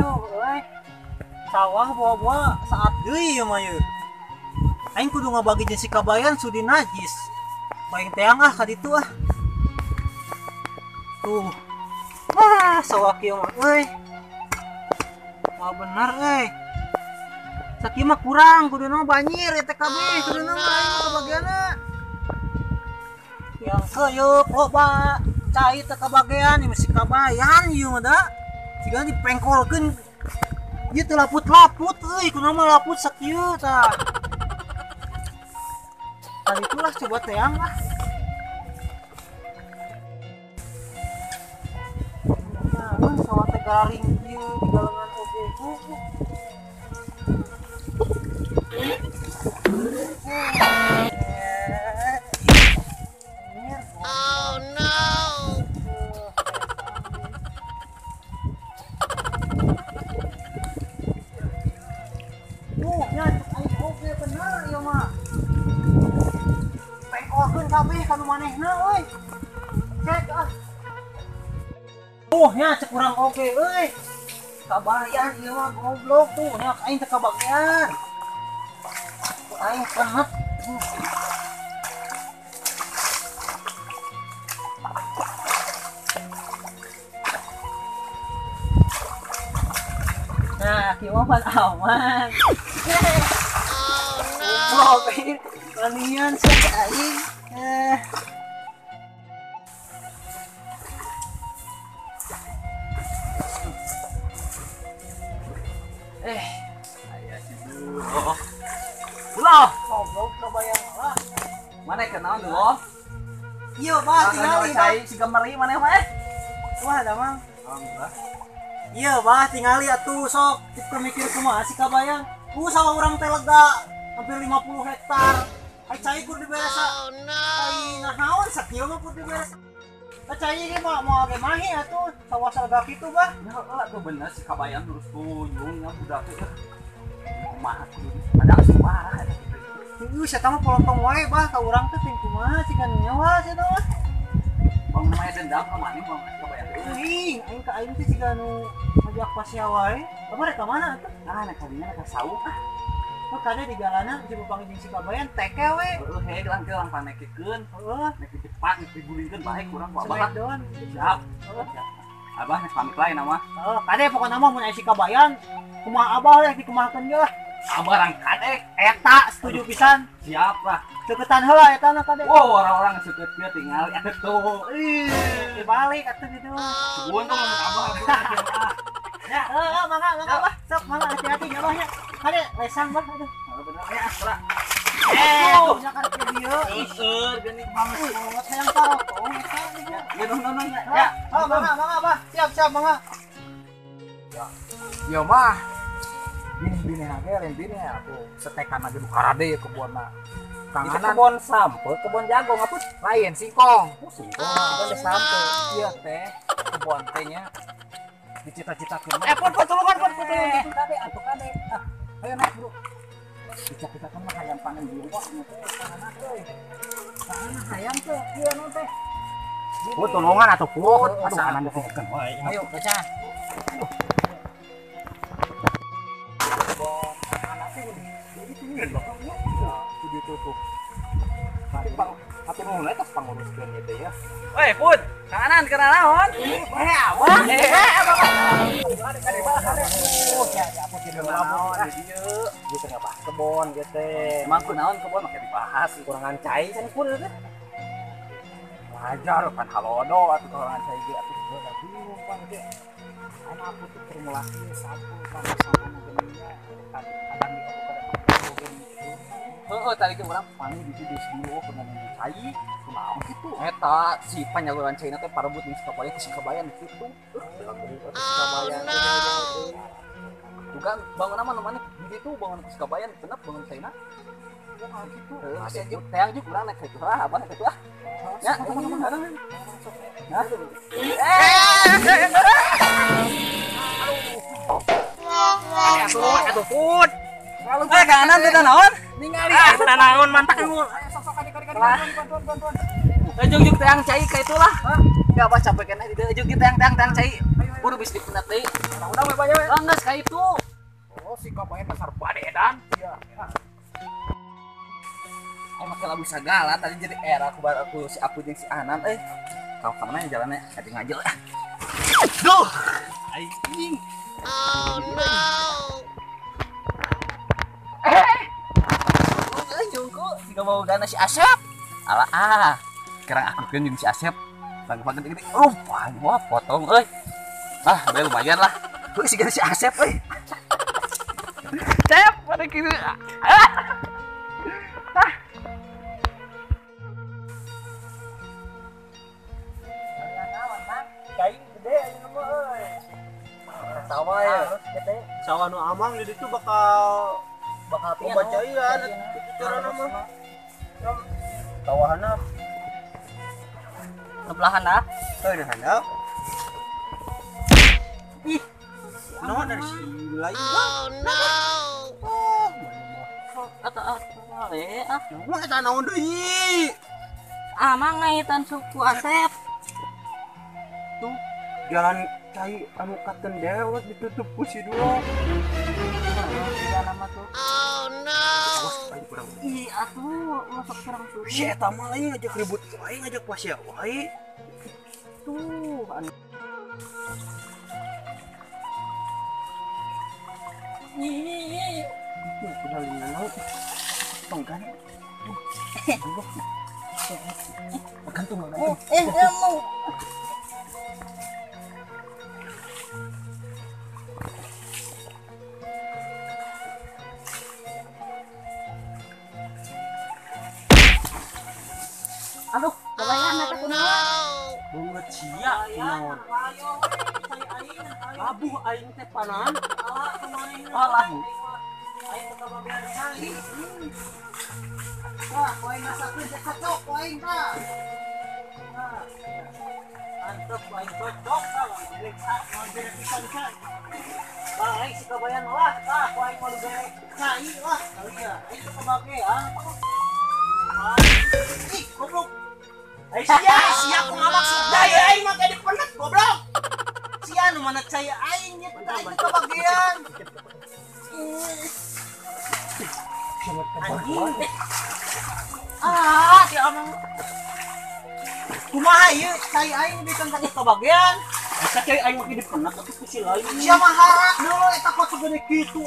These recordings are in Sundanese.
Aduh euy. Sawah buah-buah saat deui ieu mah yeuh. Aing kudu ngabagi jeung si Kabayan sudi najis. Paling teang ah ka ditu ah. Tuh. Wah, sawah kieu mah euy. Wah bener euy. Sakieu mah kurang, kuduna mah banjir ya TKB, kuduna mah aing kabagianna. Yang keuyeup loba cai teu kabagian ieu si Kabayan ieu mah da. Siga dipengkolkeun ieu teu laput-laput euy, kuduna mah laput sakieu tah. Tadi itulah coba teang lah. Nah, sawah teh garing ieu di galengan oge. Oh no. Nya aing oge bener ieu mah. Pengkolkeun kabeh ka nu manehna euy. Cek ah. Nya cek urang oge euy. Kabayan ieu mah goblok tuh, nya aing teu kabagian. Aing penat. Nah, kieu mah pan aman. Oh no. Kalian sih aing. Aya si Dulo. Dulo, goblok kabayang lah. Mana kenaon Dulo? Ieu bah tingali bah. Si gemeri maneh mah eh. Wah, damang. Alhamdulillah. Ieu bah tingali atuh sok teu mikir kumaha si Kabayang. Ku sawah urang teh lega hampir 50 hektar. Ai cai kur diberesa. Oh no. Ai naon sakieu mah kur diberesa. Cai ge mah moal ge mahi atuh sawah salega kitu bah. Ya heeh atuh bener si Kabayan terus kunyung nya budak teh. Kumaha kudu padahal suara eta kitu. Heueuh sia mah polotong wae bah ka urang teh ting kumaha sih kan nyawa sia mah. Bang mah dendam ka maneh bang Kabayan teh. Euy, aing ka aing teh siga nu ngajak pasea wae. Kabar ka mana atuh? Nah, nek kadinya ka saung ah. Tuh kade di jalana si papanggih jeung si Kabayan teke we. Heeh, hege lang panekekeun. Heeh, nek cepat nek digulingkeun bae kurang ku abah. Siap. Siap. Abah nek pamit lain mah. Heeh, kade pokona mah mun aya si Kabayan kumaha abah leh dikumahakeun ge lah. Abah rang kade eta setuju pisan. Siap lah. Seuketan heula eta na kade. Wow, orang-orang seukeut kieu tinggal atuh tuh. Ih, dibalik atuh gitu. Suguhan tuh mun abah atuh. Ya, heeh, mangga mangga bah. Sok mangga hati-hati nya bah nya. Kade lesang bah aduh. Heeh bener ya, ora. Nya karek ke dieu. Seueur geuning banget hayang parotong eta. Ya nuhun ya. Oh, mangga mangga bah. Siap siap mangga. Ya. Ieu mah bini-bini ge lain bini atuh setekan lagi nu karade ya kebonna. Kanganan kebon sampe, kebon jagung apa? Lain singkong. Oh, singkong. Kebon sampe. Ieu teh kebon teh nya dicita-citakeun. Pun tulungan pun tulungan. Kade atuh kade. Ah, ayo naik bro. Dicita-citakeun mah hayang panen jongkok nya teh tanah euy. Tanah hayang teh ieu nu teh. Pun tulungan atuh pun. Aduh, anan ditungkeun wae. Ayo, baca. Kebon anak teh jadi itu tuh. Atur nuhun eta panguruskeun ieu teh ya. Woi, Put, kanan kana naon? Eh, awah. Eh, bapak. Ya, aku tidak naon di dieu. Ieu teh ngabahas kebon ieu teh. Emang kunaon kebon make dibahas kurangan cai can pun ieu teh. Wajar pan halodo atuh kurangan cai ge atuh geus bingung pan teh. Ana aku tuh formulasi satu sama-sama geuning kadang di Heeh, tadi ke urang panggil di dieu dulu pernah nunggu cai. Kunaon kitu? Eta si panyaluran caina teh parebut jeung si Kabayan si Kabayan kitu. Oh no. Juga bangun mah nu maneh di ditu bangun si Kabayan genep bangun caina. Wah kitu. Heeh, teang jeung urang naik kitu lah, abah naik kitu ah. Ya, ya. Aduh. Aduh, Put. Eh, kanan teh naon? Ningali ah, naon mantak ayo sok-sok kade bantuan bantuan. Ujung-ujung teang cai ka itulah. Enggak apa capek kena di dieu ujung teang teang teang cai. Ayo ayo. Buru bisa dipenat deui. Udah we banyak we. Geus ka itu. Oh, si kabayan dasar badedan. Iya. Aing make lagu sagala tadi jadi era aku baru aku si aku jeung si Anan euy. Ka mana ya jalannya? Ngajeng ngajel. Duh. Aing. Oh no. Eh, jongko siga mau gana si Asep. Alah ah. Sekarang aku kan jeung si Asep. Bang-bang gede-gede. Oh, wah potong euy. Ah, bae lumayan lah. Heuh si si Asep euy. Cep, pada kitu. Ah. Cai gede ayeuna mah euy. Sawah ya. Sawah nu amang di ditu bakal loba caian kitu carana mah. Sawahna sebelah handap. Heuh handap. Ih. Naon dari si lain. Oh no. Oh, mana mah. Atau ah. Mah eta naon deui? Amang ngaitan suku Asep. Tuh, jalan cai anu katen dewek ditutup ku si dua. Oh no. Ih, atuh masuk serang suri. Si eta mah lain ngajak ribut wae, ngajak pasya wae. Tuh, anu. Ih, udah lima naon. Tongkan. Gantung, gantung. Mau. Aduh, kebayang eta kunaon? Bunga cia kunaon? Labuh aing teh panan. Alah. Aing teh kabagean cai. Wah, ku aing masakeun teh cocok ku aing tah. Antep ku aing cocok tah, jelek moal bere pisan cai. Bah, aing si kabayan lah, tah ku aing moal bere cai lah, kali ya. Aing teh kabagean. Ih, goblok. Ai sia, sia kumaha maksudna ya aing mah kayak dipenet goblok. Sia nu mana cai aing nya teh aing kebagian. Anjing. Ah, si amang. Kumaha ieu cai aing bikin tadi kebagian. Eta cai aing mah dipenet atuh ku si lain. Sia mah harak deui eta kok segede kitu.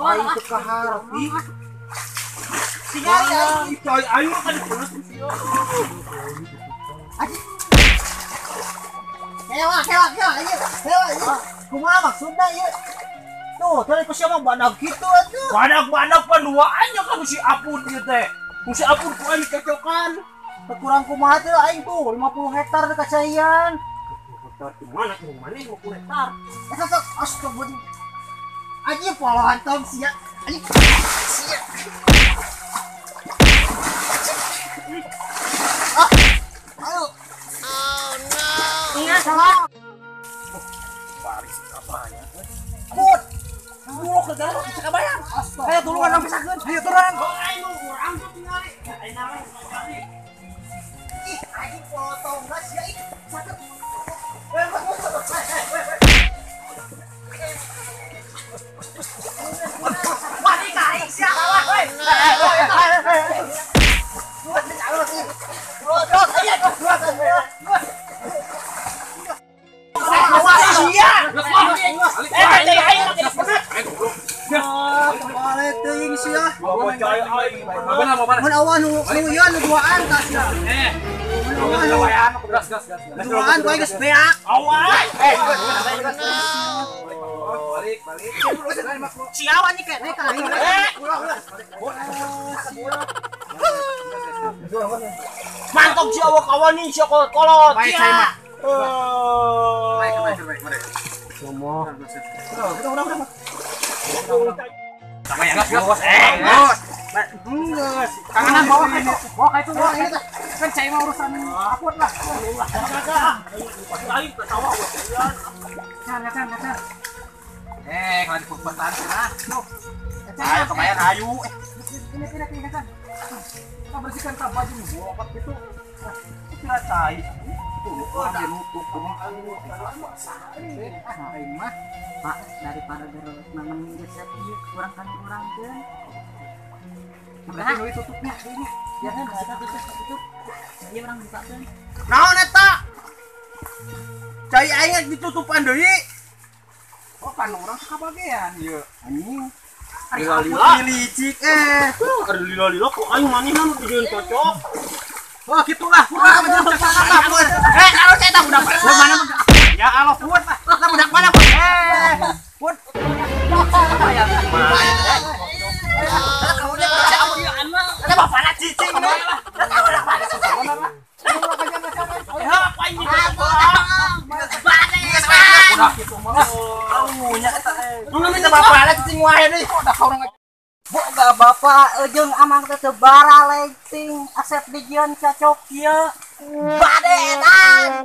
Aing teu kaharti. Sinyal aing cai aing mah dipenet ku sia. Hewa, hewa, hewa, ieu. Hewa, ieu. Kumaha maksudna ieu? Tuh, tadi ku sia mah badag kitu atuh. Badag-badag panduaannya kan si Apun ieu teh. Ku si Apun ku aing cocokan. Kurang kumaha teh aing tuh 50 hektar dekat caian. 50 hektar di mana tuh mana 50 hektar? Eta sok astagfirullah. Anjing polohan tong sia. Anjing sia. Ah. Ayo. Oh no. Ingat salah. Baris apa ya? Put. Dulu ke dalam bisa kabayan. Ayo tulungan orang pisakeun. Ayo turun. Oh, aing nu urang tuh tingali. Aing nama ih, aing potong gas ya ih. Satu. Wah, ini aing sia kalah we. Mantap si awak awan nih si kolot-kolot. Baik, saya mah. Baik, baik, baik, baik. Semua. Udah, udah, udah. Sama yang bos. Bos. Tanganan bawah itu. Bawah itu, bawah itu. Kan saya mah urusan akut lah. Lain ke sawah. Can, can, can. Kalau di sana. Ayo kebayang ayu. Ini, ini, ini, kan. Kita bersihkan tak baju nih, bolok gitu. Kira cai. Atuh nu nutup kumaha aing mah. Pak, daripada gerot nanam geus ieu kurang kan urang teh. Berarti nu ditutupnya ini. Ya kan kita tutup. Ieu urang bukakeun. Naon eta? Cai aing ditutupan deui. Oh kan urang kabagean ieu. Anjing. Lila-lila licik eh. Ada lila-lila kok aing manehna nu dijieun cocok. Oh gitulah. Eh, kalau saya tak budak mana? Ya Allah, put. Lah budak mana, put? Eh, put. Ada bapakna cicing nih. Ada budak mana cicing? Eh, apa ini? Udah kitu mah. Aunya eta eh. Nu minta bapakna cicing wae deui. Udah ka urang Boga bapak jeung amang teh teu baraleng asep dijieun cacok ieu. Bade edan.